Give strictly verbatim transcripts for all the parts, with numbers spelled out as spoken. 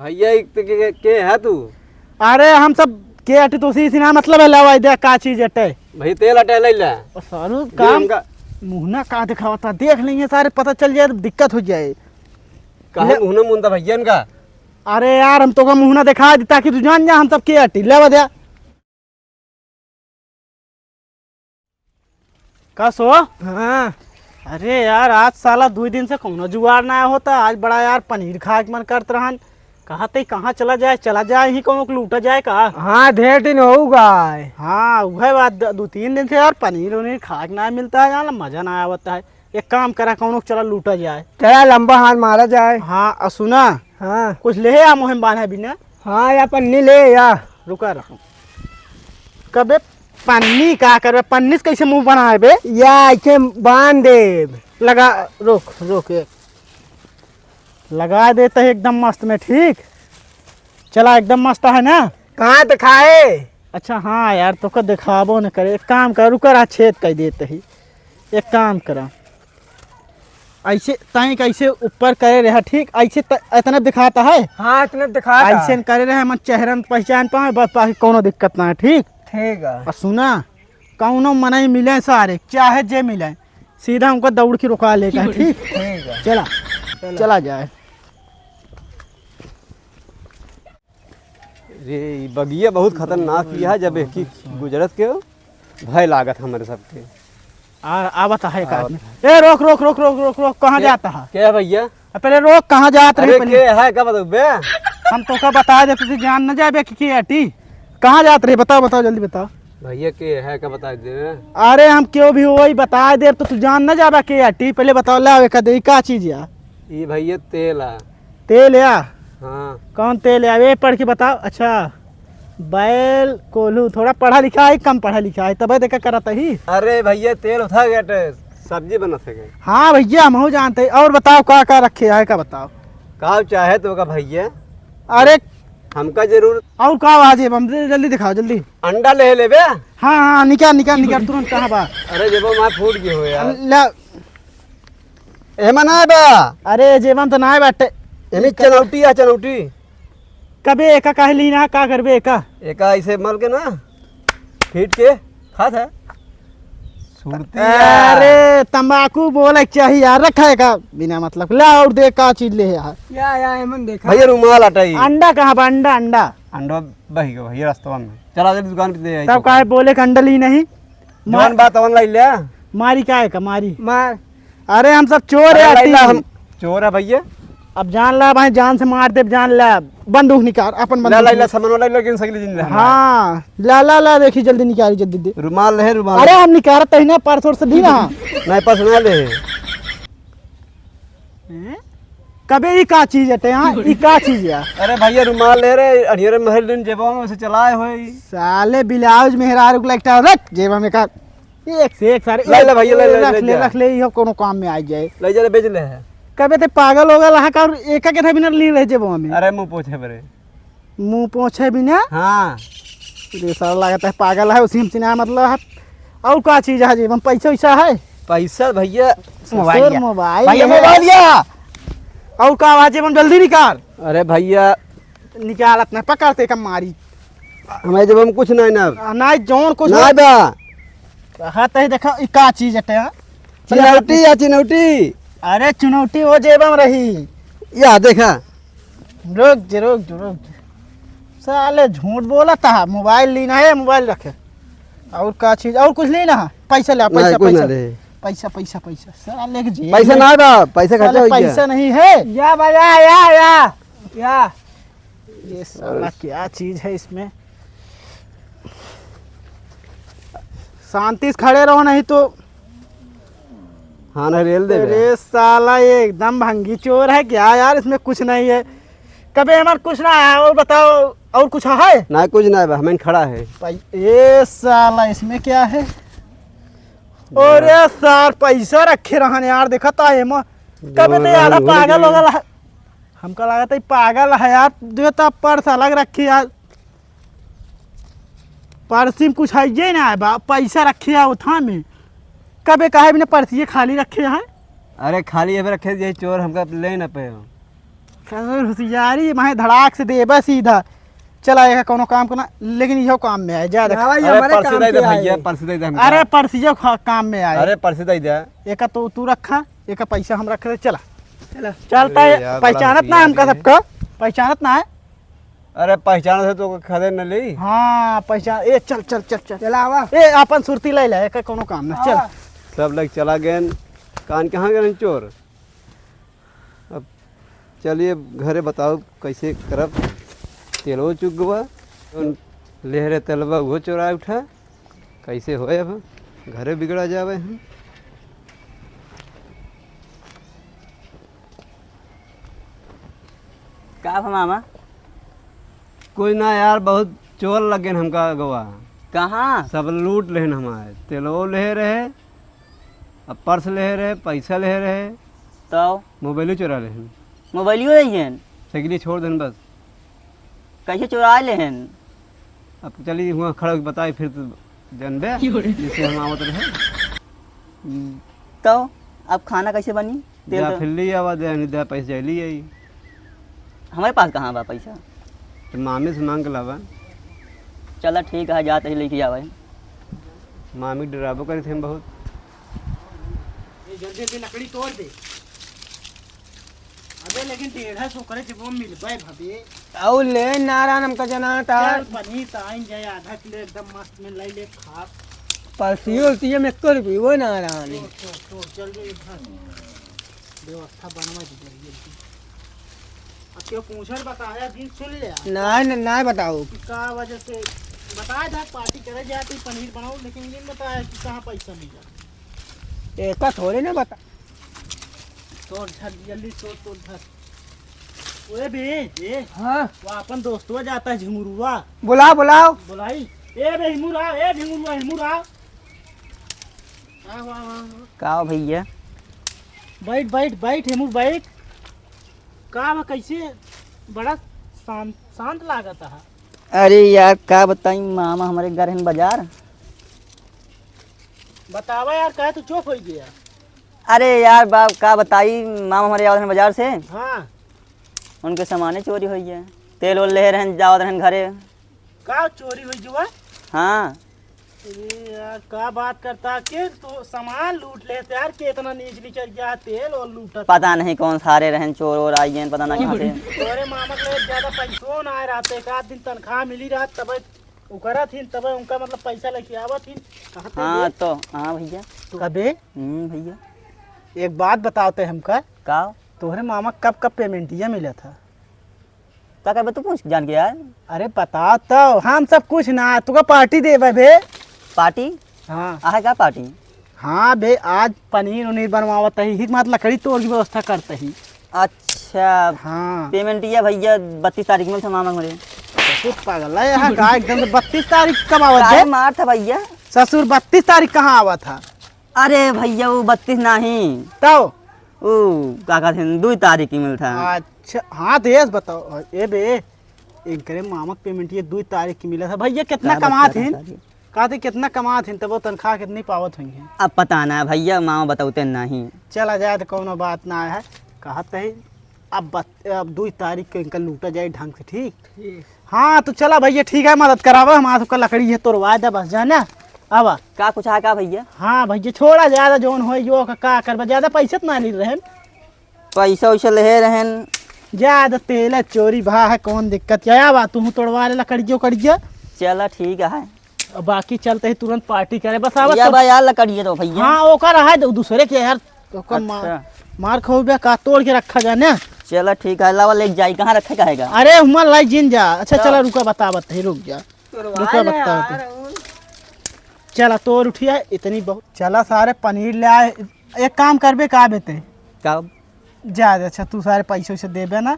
भैया, ई त के, के, के है तू? अरे, हम सब के अटी तो उसी से ना मतलब है, लावा दे का चीज अटे। भैया, तेल अटे, ले ले। ओ सारू, ये काम हमका मुँह ना का दिखावता, देख लेंगे सारे, पता चल जाए तो दिक्कत हो जाए। काहे ले। मुँह ना मुंदा भैया इनका? अरे यार, हम तो का मुँह ना दिखा दी ताकि तू जान जा हम सब के अटी, लावा दे। का सो? हाँ। अरे यार, आज साला दुई दिन से कौनो जुगाड़ ना होता। आज बड़ा यार पनीर खाए के मन करत रहन। कहा ते कहाँ चला जाए, चला जाए ही कौनो के लूटा जाए का? हाँ, ढेर दिन होगा। हाँ, उहे बात, द-, दो तीन दिन से यार पनीर उनीर खाए के ना मिलता है, यार मजा ना आवता है। एक काम करा, कौनो के चला लूटा जाए। चला लंबा हाथ मारा जाए। हाँ, और सुना, हाँ। कुछ ले आ मुहिम बांधा बिना। हाँ, या पन्नी ले या। रुका रहो। कबे पन्नी का करबे? पन्नी से कैसे मुंह बनाए बे? या ऐसे बांध देब। लगा, रोक, रोक, एक। लगा देते हैं एकदम मस्त में, ठीक? चला, एकदम मस्त है ना? कहाँ दिखाए? अच्छा, हाँ यार, तोका दिखाबो न करे। एक काम कर, रुका रहा, छेद कर देते ही। एक काम करा, ऐसे ताई कैसे ऊपर करे रहा, ठीक? ऐसे त-, इतना दिखाता है। हाँ, इतना दिखाता ऐसे है। करे रहे, हम चेहरा न पहचान पाए, बस बाकी कोनो दिक्कत ना है, ठीक? ठीक है। और सुना, कौनो मनई मिले सारे, चाहे जे मिले, सीधा हमको दौड़ के रुका लेगा, ठीक? ठीक है। चला, चला। चला जाए। रे, ई बगिया बहुत खतरनाक ही है, जब एक ही गुजरत के हो, भय लागत हमरे सबके। आ, आवत है एक आवत आदमी। है। ए, रोक, रोक, रोक, कहाँ के, जाता है? के है भैया? आ, पहले रोक, कहाँ जात रहे अरे, पहले? के है, का बताऊँ बे? हम तोका बता देते थे, जान न जाबे कि के अटी। कहाँ जात रहे? बताओ, बताओ, जल्दी बताओ। भैया, के है, का बता दे? अरे, हम क्यों भी वही बता देब, तो तू जान न जाबा के अटी। पहले बताओ, लाओ, एक दे, का चीज या? ई भैया, तेल है। तेल या? हाँ। कौन तेल या? ये पढ़ के बताओ। अच्छा, बैल कोल्हू, थोड़ा पढ़ा लिखा है, कम पढ़ा लिखा है, तबे देखा करत ही। अरे भैया, तेल उठा गया टे, सब्जी बनत है के? हाँ भैया, हम हो जानते हैं। और बताओ, का का रखे है, का बताओ? का चाहे तो का भैया? अरे हमका जरूर। और का आज हम जल्दी दिखाओ, जल्दी। अंडा ले लेबे। हाँ, हाँ, निकाल, निकाल, निकाल, तुरंत कहाँ बा? अरे जेबो मार फूट गई हो यार। ला, एमा ना बा। अरे, जेबन तो ना बाटे। एमे चनौटी आ, चनौटी। कबे एका काहे लीना, का करबे एका? एका ऐसे मल के ना, फीट के खात है। सुरती आ। अरे, तंबाकू बोले के चाहिए यार, रखा है का बिना मतलब। ला और दे, का चीज ले यार। या, या, एमन देखा। भैया, रुमाल हटाई। अंडा कहाँ बा? अंडा, अंडा। अंडा बही गो भैया, रास्ता में। चला, जल्दी दुकान पे दे आई तब तो। काहे बोले के अंडा ली नहीं? जवन मार-, बात तवन लाई ले। मारी का है का मारी? मार। अरे हम सब चोर अरे है, लाई ला, आती। हम चोर है भैया। अब जान ला भाई, जान से मार देब, जान ला। बंदूक निकाल, अपन ला, बंदूक ला, ला, निकाल। सामान ला, ला, गिन सकली जिन ले हमार। हाँ, ला, ला, ला, देखी जल्दी निकाली, जल्दी दे। रुमाल रहे, रुमाल अरे रहे। हम निकारत ही ना, पर्स वर्स दी ना। नहीं, पर्स ना ले। हैं? कबे ई का चीज है, हाँ? ई का चीज है? अरे भैया, रुमाल ले रे, अनियर महल दिन जेबो में से चलाए होई। साले ब्लाउज मेहरारू को लगता है, रख जेबा में का। एक से एक सारे, ले ले भैया, ले ले, रख ले, ले जा। रख ले, इहो कोनो काम में आ जाए। ले जा, ले बेच ले है। कबे ते पागल हो गल हा का, और एका के था बिना ली रह जेबो में। अरे मुंह पोछे बरे। मुंह पोछे बिना? हाँ। ये साला लगता है पागल है, उसी में चिन्हा मतलब है। और का चीज है जेब में, पैसा वैसा है? पैसा भैया, ससुर मोबाइल या। मोबाइल भैया, है। मोबाइल या। और का आवाज जेब में, जल्दी निकाल। अरे भैया। निकालत नहीं, पकड़ते का मारी। हमारे जेब में कुछ नहीं ना। आ, नहीं, जौन कुछ नहीं बा। कहा तही देखा, ई का चीज हटे, हाँ? चिनौटी या चिनौटी। अरे चुनौटी वो जेब में रही। या देखा। रुक जे, रुक जे, रुक जे। साले झूठ बोला था, मोबाइल लीना है, मोबाइल रखे। और का चीज, और कुछ लेना है? पैसा ले, नहीं, पैसा, कुछ ना पैसा। ले। पैसा, पैसा, पैसा। साले के जेब पैसा में ना बा, पैसा साले खर्चा हो गया। पैसा नहीं है। या बा, या, या, या, या। ये साला क्या चीज है इसमें? शांति से खड़े रहो, नहीं तो हाँ, नहीं, रेल दे बे। अरे साला, ये एकदम भंगी चोर है क्या यार? इसमें कुछ नहीं है। कबे हमार कुछ ना है, और बताओ, और कुछ है? ना, कुछ ना है, हमें खड़ा है। भाई, ये साला, इसमें क्या है? अरे सार, पैसा रखे रहन यार, देखा था एमा। कबे तो यार, पागल हो गया। हमका लागत है पागल है यार, जो तो पर्स अलग रखी यार, पर्स में कुछ है ये ना है बा, पैसा रखे है उठा में। कबे काहे बिना पर्स ये खाली रखे है? अरे खाली है रखे, ये चोर हमका ले ना पे। ससुर होशियारी माहे धड़ाक से देबे सीधा। चला, एका कौनो काम करना, लेकिन इहो काम में आए, जा देख। हाँ भाई, अरे हमारे पर्स काम दे दे पे आए। भैया, पर्स दे दे हमका। अरे पर्सियो खा-, काम में आए। अरे पर्स दे दे। एका तो तू रखा, एका पैसा हम रख दे, चला। चला। चलता अरे है, यार, बड़ा पहचानत ना होशियार हमका है। सबका, पहचानत ना है। अरे पहचान से तो खदे न ली। हाँ, पहचान, ए चल, चल, चल, चल। चला आवा। ए अपन सुरती ले ले, एका कौनो काम ना, चल। आवा। सब लोग चला गए, कान कहाँ गए चोर? अब चलिए घरे बताओ कैसे करब, तेलवो चुक गवा, जौन लेहरे तेलवा उहो चोरा उठा, कैसे होए अब घरे बिगड़ा जावे हम। का भा मामा? कोई ना यार, बहुत चोर लगे हमका गवा। कहाँ? सब लूट लेहन हमारे, तेलवो लेहे रहे, अब पर्स लेहे रहे, पैसा लेहे रहे, तब? मोबाइलो चोरा लेहन। मोबाइलो लेहन? साइकिल छोड़ देन बस। कैसे चोरा लेहन? अब चली हुआ खड़ा होके बताई, फिर तो जानबे, जिससे हम आवत रहे। हम्म, तब अब खाना कैसे बनी? तेल जा तो फिर ले आवा दे, नहीं दे पैसे ले आई। हमारे पास कहाँ बा पैसा? तो मामी से मांग के लावा। चला ठीक है, जात ही लेके आवे। मामी डराबो करे थे हम बहुत। ये जल्दी जल्दी लकड़ी तोड़ दे। अबे लेकिन डेढ़ सौ करे जब वो मिलबे भबे। आउ ले नारायण हमका जना था। चल बनी तो आइन जाए आधा किलो एकदम मस्त में लाई ले खा। परसियो उल्टिये में कर भी वो नारायण। तोड़, तोड़, तोड़, चल जाए घर। व्यवस्था बनवा दी जल्दी जल्दी। अब क्यों पूछल बताया दिन सुन ले। नाय, न-, नाय बताओ। कि का वजह से बताया था पार्टी करे जाती पनीर बनाओ, लेकिन ये बताया कि कहाँ पैसा मिला। एका थोड़े ना बता। तोड़ झट जल्दी तोड़, तोड़ झट। ओए बे, ए, हाँ। वो अपन दोस्तवा जाता है झिंगुरुआ। बुलाओ, बुलाओ। बुलाई। ए बे हिमुर आ, ए झिंगुरुआ, हिमुर आ। आ, वाह, वाह, वाह। का हो भैया? बैठ, बैठ, बैठ, हिमुर बैठ। का बा, कैसे बड़ा शांत, शांत लागत है? अरे यार, का बताई, मामा हमरे घर हैं बाजार। बतावा यार, काहे तू चुप हो गया? अरे यार बाप, का बताई, मामा हमरे आवत रहन बाजार से। हाँ। उनके सामाने चोरी होइ गया। तेल ओल लेहे रहन, जावत रहन घरे। का चोरी होइ गया? हाँ। अरे यार, का बात करता के तो सामान लूट लेते यार, के इतना नीच निचर गया, तेल ओल लूटत। पता नहीं कौन सारे रहन चोर ओर आई गए, पता ना कहाँ से। तोरे मामा के ज्यादा पैसो ना आए रहते, एक आध दिन तनख्वाह मिली रहत तबे उकरत हिन, तबे उनका मतलब पैसा लेके आवत हिन। कहते हाँ बे। तो, हाँ भैया। तो अबे हम्म भैया। एक बात बताओ ते हमका। का? तोहरे मामा कब कब पेमेंटिया मिला था? का करबे तू पूछ जान के यार? अरे बता तो, हम सब कुछ ना, तुका पार्टी देबे बे। पार्टी? हाँ। आहे का पार्टी? हाँ बे, आज पनीर उनीर बनवावत ही, हिक मात लकड़ी तोड़ की व्यवस्था करत ही। अच्छा। हाँ। पेमेंटिया भैया बत्तीस तारीख में था मामा हमरे। तू पागल है यहाँ का? एकदम से बत्तीस तारीख कब आवत काहे है? मार था भैया? ससुर बत्तीस तारीख कहाँ आवत था? अरे भैया, वो बत्तीस नहीं। तब? वो का कहते हैं, दुई तारीख की मिल था। अच्छा, हाँ, तो ये बताओ, ए बे, इनकरे मामा के पेमेंट ये दुई तारीख की मिला था। भैया, कितना का बात कमात कर रहा हैं? था जी? कहते, कितना कमात हैं, तब वो तनख्वाह कितनी पावत होंगे? अब पता ना भैया, मामा बताते नहीं। चला जाए तो कौनो बात ना है, कहते हैं, अब बत-, अब दुई तारीख को इनका लूटा जाए ढंग से, ठीक? ठीक। हाँ, तो चला भैया, ठीक है, मदद करावा, हम आज का लकड़ी है तोड़वा दे, बस जाना। अब का कुछ है का भैया? हाँ भैया, छोड़ा ज्यादा जौन होई, यो का, का करबा, ज्यादा पैसे तो ना ली रहन। पैसा वैसा लेहे रहन। ज्यादा तेल चोरी भा है, कौन दिक्कत क्या बा? तू तोड़वा ले लकड़ियो कड़िया। चला ठीक है। अब बाकी चलते ही तुरंत पार्टी करे, बस आवा या तो। बा यार लकड़िया तो भैया। हाँ, ओका रहा है, दू-, दूसरे के यार, ओका मा-, अच्छा। मार खाओ बे, का तोड़ के रखा जाए ना। चला ठीक है, लावा ले जाई, कहाँ रखे का हैगा? अरे हुमा लाई जिन जा। अच्छा तो चला रुका, बतावत ही, रुक जा। तोड़वा रुका, ले बतावत यार, ही। और चला तोड़ उठिया, इतनी बहुत। चला सारे पनीर ले आए, एक काम करबे का बेते? का? जा, अच्छा, तू सारे पैसे वैसे देबे ना।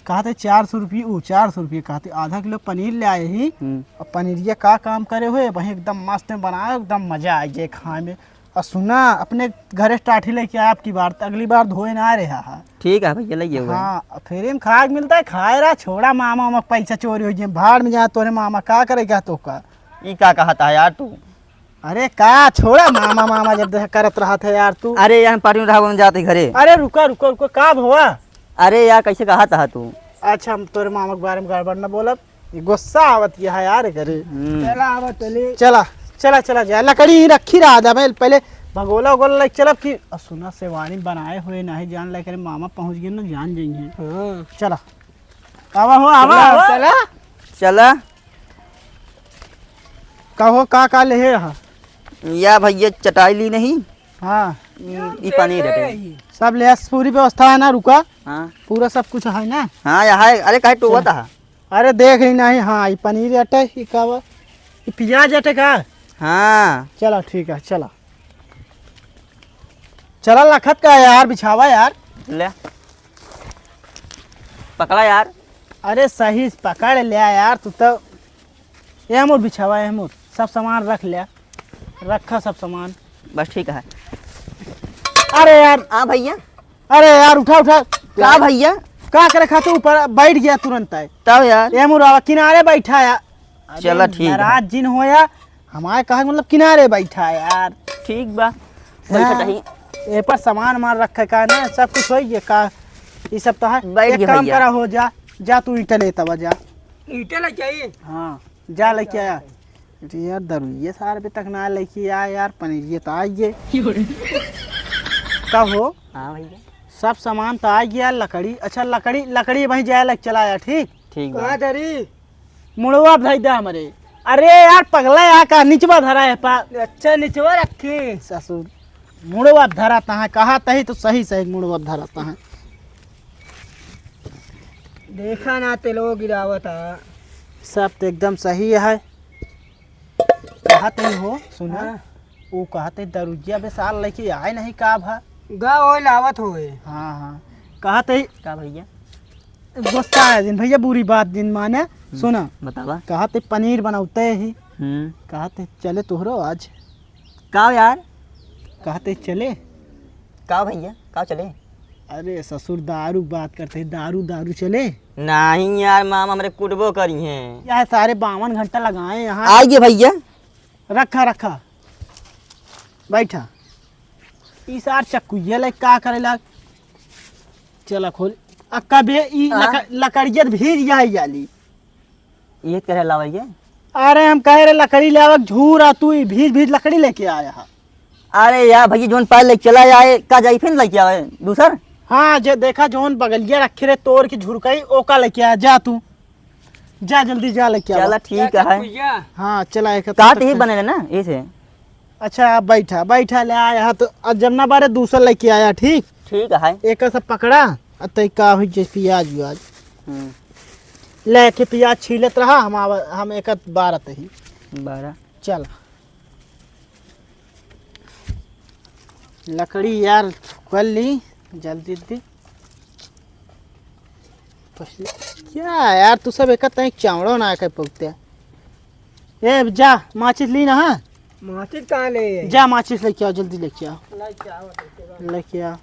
कहते चार सौ रुपये, ऊ चार सौ रुपये कहते, आधा किलो पनीर ले आए ही। हम्म। और पनीरिया का काम करे हुए, वहीं एकदम मस्त में बनाए, एकदम मजा आ जाए खाए में। और सुना, अपने घरे टाठी लेके आए, आपकी बार, अगली बार धोए ना रहा है। ठीक है भैया, लइए हुए। हाँ, फिर हम खाए के मिलता है, खाए रहा, छोड़ा मामा, मामा पैसा चोरी हो गया, भाड़ में जा, तोरे मामा का करेगा तो का? ई का कहता है यार तू? अरे का छोड़ा मामा, मामा जब देखा करत रहा था यार तू। अरे यहाँ पार्टी में रहा, हम जाते घरे। अरे रुका, रुका, रुका, का भवा? अरे यार, कैसे कहा था तू? अच्छा, हम तोरे मामा के बारे में गड़बड़ न बोलब, ये गुस्सा आवत यह है यार करे। हम्म। चला, आवा, चली। चला, चला, चला, जा, लकड़ी ही रखी रहा था, मैं पहले भगोला उगोला लेके चलब कि, और सुना, सेवानी बनाए हुए नहीं जान ले करे, मामा पहुँच गए ना, जान जाइए। हाँ। चला, आवा हो, आवा, चला, आवा। चला। चला। कहो, का का लेहे हा? या भैया, चटाई ली नहीं। हाँ। ई, ई पनीर हटे। सब ले आस, पूरी व्यवस्था है ना, रुका। हाँ। पूरा सब कुछ है ना? हाँ, यहाँ है। अरे, काहे टोवत चला। हा? अरे, देख ही नहीं। हाँ, ई पनीर हटे, ई का बा? ई प्याज हटे का? हाँ। चला, ठीक है, चला। चला, लखत का है यार, बिछावा यार। ले। पकड़ा यार। अरे, सही से पकड़ लिया यार, तू तो। ये मोर बिछावा, ये मोर। सब सामान रख लिया, रखा सब सामान। बस ठीक है। अरे यार। हाँ भैया। अरे यार, उठा, उठा। का भैया? का करे खातिर ऊपर बैठ गया तुरंत आए? तब यार। ये मोर आवा, किनारे बैठा यार। अरे चला, ठीक है। नाराज जिन होया, हमारे कहा मतलब किनारे बैठा यार। ठीक बा। बैठा हाँ। कहीं। ए पर सामान मार रखे का ना, सब कुछ होई गया का? ई सब तो है। बैठ एक गए काम भैया। करा, हो जा, जा तू ईंटा लेता बा, जा। ईंटा लेके आई? हाँ, जा लेके आया। अरे यार, दरुइये सार अभी तक ना लेके आया यार, पनीरिये तो आई गए। का हो? हाँ भैया। सब सामान तो आई गया, लकड़ी, अच्छा लकड़ी, लकड़ी वहीं जाए लग चला आया, ठीक? ठीक बा। कहाँ धरी? मुड़वा धई दे हमरे। अरे यार पगला, यहाँ का निचवा धरा है पा। अच्छा, निचवा रखी। ससुर, मुड़वा धरा तहाँ, कहा तही तो सही सही मुड़वा धरा तहाँ। देखा ना, तेलवा गिरावत है। सब तो एकदम सही है। कहा तही हो, सुना। हाँ। वो कहा तही दरुजिया बे साल लेके आए नहीं का भा? गा ओए लावत होए। हाँ, हाँ। कहा तही का भैया? गुस्सा है जिन भैया, बुरी बात जिन माने। हम्म, सुना। बतावा। कहा तही पनीर बनावते ही। हम्म। कहा तही चले तोहरो आज। का यार? कहा तही चले। का भैया? का चले? अरे ससुर, दारू बात करते ही, दारू, दारू चले? नहीं यार, मामा हमरे कुटबो करी हैं। यार सारे बावन घंटा लगाए यहाँ। आइए भैया। रखा, रखा। बैठा। ई सार चक्कुइया ले का करे लाग? चला खोल। आ कबे ई हाँ? लक-, लकड़िया त भीज जाई जाली। ये कहे लावा ये? अरे हम कहे रहे लकड़ी ले आवा झूर, आ तू ई भीज भीज लकड़ी लेके आया हा। अरे यार भैया, जोन पाए लेके चला आए, का जाई फिर लेके आवे दूसर? हाँ, जे देखा जोन बगलिया रखे रहे तोड़ के झुरकाई, ओका लेके आ, जा तू। जा जल्दी जा लेके आवा। चला ठीक है। भैया। हाँ, चला एक काट ही बने ना, ऐसे। अच्छा, आप बैठा, बैठा ले आया हा तो अब जब ना बारे दूसर लेके आया, ठीक? ठीक है। एक सब पकड़ा, आ तई का हुई जे प्याज व्याज। हम्म। लेके प्याज छीलत रहा, हम आवा, हम एक बार आते ही। बारह। चल। लकड़ी यार कर ली, जल्दी दी। पहले क्या यार, तू सब एक तई चावड़ो ना के पकते। ए, जा, माचिस ली ना, हाँ? माचिस कहाँ ले? जा, माचिस लेके आओ, जल्दी लेके आओ। लेके आओ, लेके आओ। लेके आओ।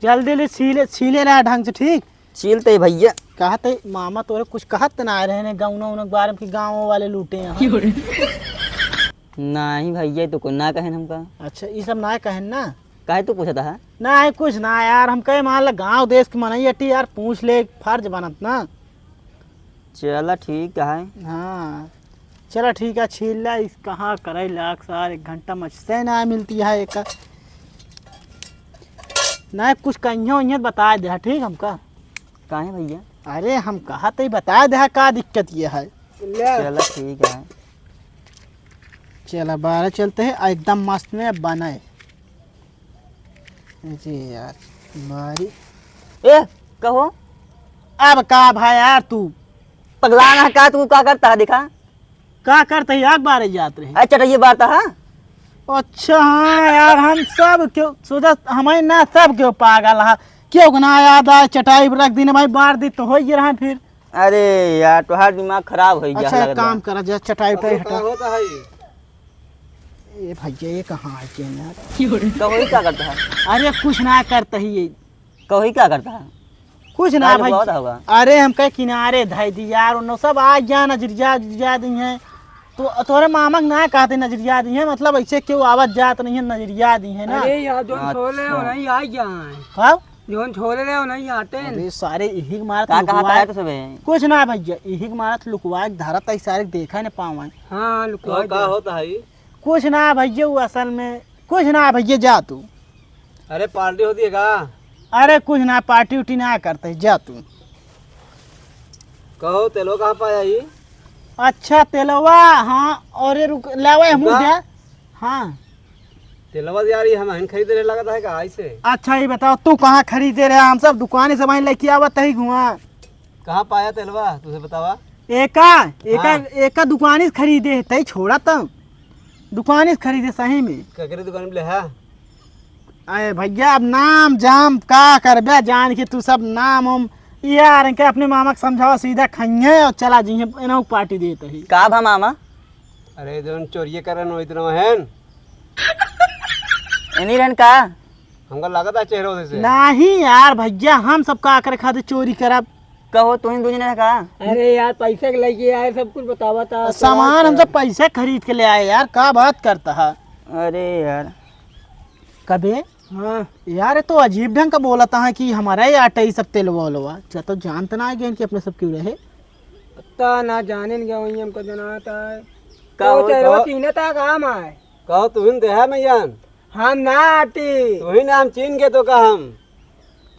जल्दी ले, छीले, छीले रहा ढंग से, ठीक? छीलते ही भैया। कहते, मामा तोरे कुछ कहत ना रहे ने, गाँव उना के बारे में कि गाँव वाले लूटे हैं। नहीं भैया, तो कोई ना कहेन हमका। अच्छा, ई सब ना कहेन ना? काहे तू पूछत हा? नहीं, कुछ ना यार, हम कहे मान ला गाँव देश के मनई अटी यार, पूछ ले, फर्ज बनत ना। चला ठीक है। हाँ, चला ठीक है, छील ला, इस कहाँ करे लाग सार, एक घंटा मचसे ना मिलती है एक। नहीं, कुछ कहियो उहियो बता दे, ठीक हमका? काहे भैया? अरे हम कहा तो ही बता दे, का दिक्कत ये है? चला ठीक है। चला बारह चलते हैं, एकदम मस्त में बनाए। अरे यार, मारी। ए, कहो। अब का भाई यार तू? पगला ना का, तू का करता है, दिखा। का करता है, आग बारे जात रहे। अच्छा, तो ये बात है। अच्छा, हाँ यार, हम सब क्यों सोचा, हमें ना सब क्यों पागल है, क्यों ना याद आए, चटाई पर रख दिन भाई, बार दी तो हो ही रहा फिर। अरे यार, तोहार दिमाग खराब हो गया अच्छा, एक लगता। काम करा जा, चटाई उटाई हटा। होता है ये? ए भैया, ये कहाँ है के यार? कहो, ये क्या करता है? अरे कुछ ना करता ही ये। कहो, ये क्या करता है? कुछ ना आज भाई। बहुत होगा। अरे हम कहे किनारे धाई दी यार, उन्हों सब आ गया ना, जिरिया जिरिया दी हैं। तो तोरे मामा के ना कहते नजरिया दिहे, मतलब ऐसे केहू आवत जात नहीं है, नजरिया दिहे ना। अरे यार, जोन छोले हो अच्छा। नहीं आ जाए। का? जोन छोले रहे हो नहीं आते हैं। अरे सारे इही के मारत का कहा लुकवाए। था तो सबे? कुछ ना भैया, इही के मारत लुकवाए के धरत है, सारे देखा न पावे। हाँ, हाँ, लुकवा तो का दे। होता है? कुछ ना भैया, वो असल में कुछ ना भैया, जा तू। अरे पार्टी होती है का? अरे कुछ ना, पार्टी उटी ना करते, जा तू। कहो तेलवा कहाँ पाया ई? अच्छा तेलवा, हाँ, और ये रुक, लावे हम रुका। जा। हाँ। तेलवा यार, ये हम हन खरीदे रहे लगता है का ऐसे? अच्छा, ये बताओ, तू कहाँ खरीदे रहे? हम सब दुकान से वहीं लेके आवत ही घुआ। कहाँ पाया तेलवा, तुझे बतावा? एका, एका, हाँ। एका दुकानी से खरीदे, तई छोड़ा तब। दुकानी से खरीदे सही में। ककरे दुकान पे ले हा? अरे भैया, अब नाम जाम का करबे, जान के तू सब नाम उम, ये यार इनके अपने मामा के समझावा, सीधा खइहे और चला जइहे, इन्हों पार्टी देते ही। का भा मामा? अरे जोन चोरिये करन वही दिन रहन। इन्हीं रहन का? हमका लागत है चेहरा से। नहीं यार भैया, हम सब का करे खातिर चोरी करब? कहो, तू ही दूजने है का? अरे यार, पैसा के लेके आए, सब कुछ बतावा था। सामान हम सब पैसा खरीद के ले आए यार, का बात करता है? अरे यार। कबे? हाँ। यार, ये तो अजीब ढंग का बोला था कि हमारा ही आटा ही सब तेलवा वेलवा। अच्छा, तो जानत ना है कि अपने सब क्यों रहे? पता ना, जाने न गया, वही हमको जनाता है। का तो हो, चेहरा कहो। चीन्हत है का हम आए? कहो, तुहिन देहा मैयान? हम ना आटी। तुहिन हम चीन्ह के तो का हम?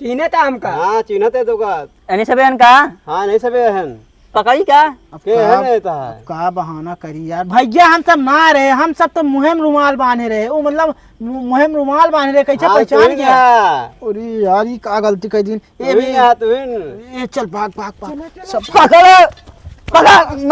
चीन्हत है हमका? हाँ, चीन्हत है तो का। एनी सबे हन का? हाँ, नहीं सबे हन। पकड़ी का? अब के का, है नहीं तो है। अब का बहाना करी यार? भैया, हम सब ना रहे, हम सब तो मुँहे में रुमाल बांधे रहे। वो मतलब, मु-, मुँहे में रुमाल बांधे रहे, कैसे हाँ, पहचान तुहिन गया? है। अरे यार, ये का गलती कर दी? ए तुहिन बे, है, तुहिन। ए, चल, भाग, भाग, भाग। चलो, चलो। सब पकड़, पकड़।